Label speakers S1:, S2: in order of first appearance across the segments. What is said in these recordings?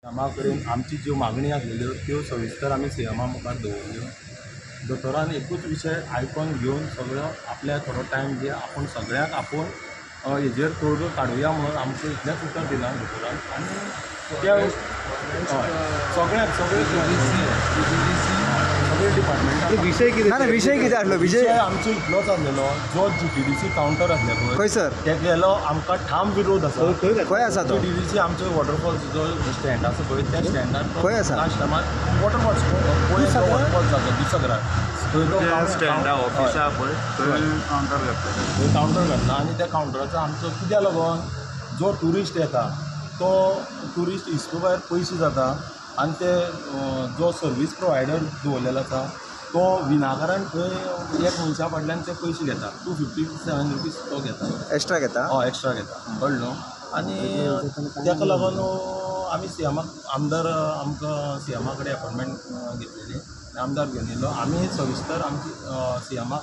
S1: सीएमा कडेन आमची ज्यो मागणी आसलेल्यो त्यो सविस्तर आमी सीएमा मुखार दवरल्यो. दोतोरान एकूच विशय आयकोन घेवन सगळो आपल्या थोडो टायम जे आपूण सगळ्यांक आपोवन हेजेर तोडगो काडुया म्हणून आमकां इतलेंच उतर दिलां दोतोरान. आनी त्या सगळ्यांक सगळे सगळे डिपार्टमेंट
S2: विशय कितें, विशय कितें आसलो?
S1: विशय आमचो इतलोच आसलेलो, जो GTDC counter आसले पळय
S2: खंय सर
S1: तेगेलो आमकां ठाम विरोध आसा.
S2: खंय आसा तो?
S1: GTDC आमचो वॉटरफॉल्स जो स्टँड आसा पळय त्या स्टँडार
S2: खंय आसा?
S1: लास्ट टायमार वॉटरफॉल्स वॉटरफॉल्स आसा दुसऱ्या थंय तो
S3: स्टँडा ऑफिसा पळय थंय कावंटर घातला,
S1: थंय कावंटर घातला. आनी त्या कावंटराचो आमचो कित्याक लागून जो ट्युरिस्ट येता तो ट्युरिस्ट हिसपा भायर पयशे जाता आनी ते जो सर्वीस प्रोवायडर दवरलेलो आसा तो विनाकारण थंय एक मनशा फाटल्यान ते पयशे घेता. 257 रुपीज तो घेता,
S2: एक्स्ट्रा घेता.
S1: हय एक्स्ट्रा घेता, कळ्ळें न्हू. आनी ताका लागून आमी सीएमाक आमदार आमकां सीएमा कडेन अपॉयंटमेंट घेतलेली, आमदार घेवन येयलो. आमी सविस्तर आमची सीएमाक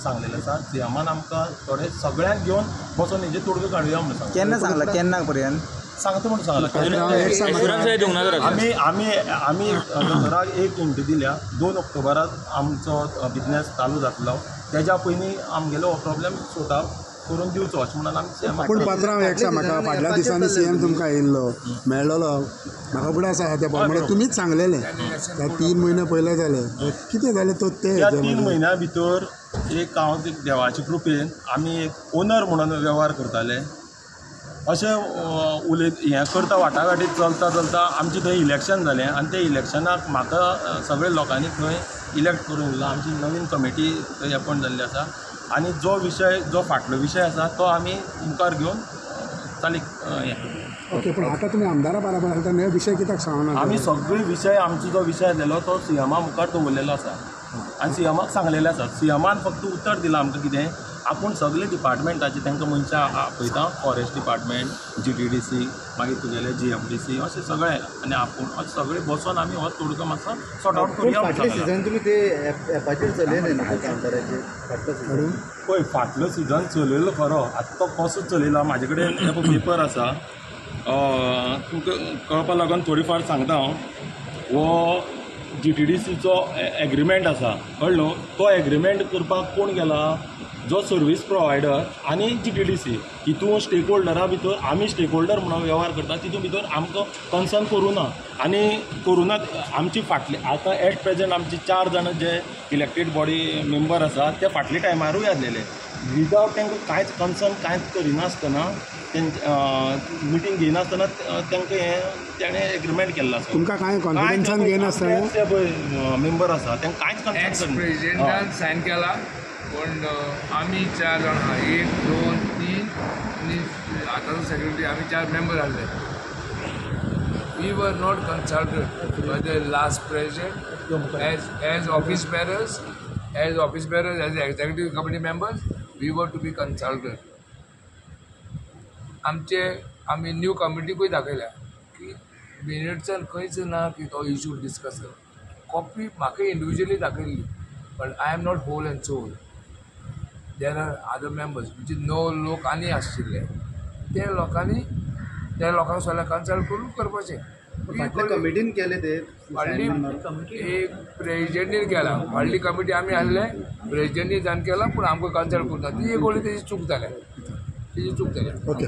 S1: सांगलेलें आसा. सीएमान आमकां थोडे सगळ्यांक घेवन बसोन हेजेर तोडगो काडुया म्हणून सांगलें.
S2: केन्ना सांगलां, केन्ना पर्यंत
S1: सांगता म्हणून सांगलां. आमी आमी आमी दोतोराक एक हिंट दिल्या, 2 ऑक्टोबराक आमचो बिजनेस चालू जातलो, तेज्या पयलीं आमगेलो हो प्रॉब्लेम सॉर्ट आवट करून दिवचो अशें म्हणून आमी सीएमाक.
S4: पूण पात्रांव एक सांग म्हाका, फाटल्या दिसांनी सीएम तुमकां येयल्लो मेळ्ळलो, म्हाका फुडें आसा त्या प्रमाणे तुमीच सांगलेलें त्या 3 म्हयने पयले जाले, कितें जालें तो ते
S1: त्या 3 म्हयन्या भितर एक हांव देवाचे कृपेन आमी एक ओनर म्हणून वेव्हार करताले. अशें उलयत हें करता वाटाघाटीत चलता चलता आमचें थंय इलेक्शन जालें आनी त्या इलेक्शनाक म्हाका सगळे लोकांनी थंय इलेक्ट करून दिलो. आमची नवीन कमिटी थंय अपॉयंट जाल्ली आसा आनी जो विशय जो फाटलो विशय आसा तो आमी मुखार घेवन चालीक हें.
S4: ओके, पण आतां तुमी आमदारा बराबर आसता न्हय, विशय कित्याक सांगना?
S1: आमी सगळे विशय आमचो जो विशय आसलेलो तो सीएमा मुखार दवरलेलो आसा आनी सीएमाक सांगलेलें आसा. सीएमान फक्त उतर दिलां आमकां कितें, आपूण सगळे डिपार्टमेंटाचे तांकां मनशां आपयता, फॉरेस्ट डिपार्टमेंट, GTDC, मागीर तुगेले GMDC, अशें सगळे आनी आपूण अशें सगळे बसोन आमी हो तोडगो मातसो सॉर्ट आवट करुया.
S2: फाटले सिजन तुमी ते एपाचेर चलयलें न्हू कावंटराचेर? फाटलो सिजन
S1: पळय, फाटलो सिजन चलयलो खरो, आतां तो कसो चलयला म्हाजे कडेन एक पेपर आसा, तुमकां कळपा लागून थोडी फार सांगता हांव. हो GTDCचो एग्रीमेंट आसा, कळ्ळो न्हू. तो एग्रीमेंट करपाक कोण गेला? जो सर्वीस प्रोवायडर आनी GTDC. हितून स्टेक होल्डरा भितर आमी स्टेक होल्डर म्हणून वेव्हार करता, तितून भितर आमकां कन्सर्न करूं ना आनी करूं ना. आमची फाटली आतां एट प्रेजेंट आमची 4 जाणां जे इलेक्टेड बॉडी मेंबर आसा ते फाटले टायमारूय आसलेले, विदावट तांकां कांयच कन्सर्न कांयच करिनासतना तेंचे मिटींग घेयनासतना तांकां हें तेणें एग्रीमेंट केल्लो आसा.
S4: तुमकां कांय कॉन्फिडन्सान घेयनासतना
S1: ते पळय मेंबर आसा तांकां कांयच कन्सर्न.
S5: प्रेजिडेंटान सायन केला, पूण आमी 4 जाण, 1 2 3 आनी आतांचो सेक्रेटरी, आमी 4 मेंबर आसले. We were not consulted by the last president as office bearers, as office bearers, as executive committee members, we were to be consulted. आमचे आमी न्यू कमिटीकूय दाखयल्या की मिनिट्सान खंयच ना की तो इशू डिस्कस कर. कॉपी म्हाका इंडिविज्युअली दाखयल्ली, but I am not whole and sole. There are other members, म्हणजे 9 लोक आनी आशिल्ले, ते लोकांनी त्या लोकांक सगळ्या कन्सल्ट करून करपाचें.
S2: फाटल्या कमिटीन केलें ते,
S5: फाटली एक प्रेजिडेंटीन केला, फाटली कमिटी आमी आसले, प्रेजिडेंटीन जावन केला, पूण आमकां कन्सल्ट करूं ना. ती एक व्हडली तेजी चूक जाल्या, तेजी चूक जाल्या.
S4: ओके.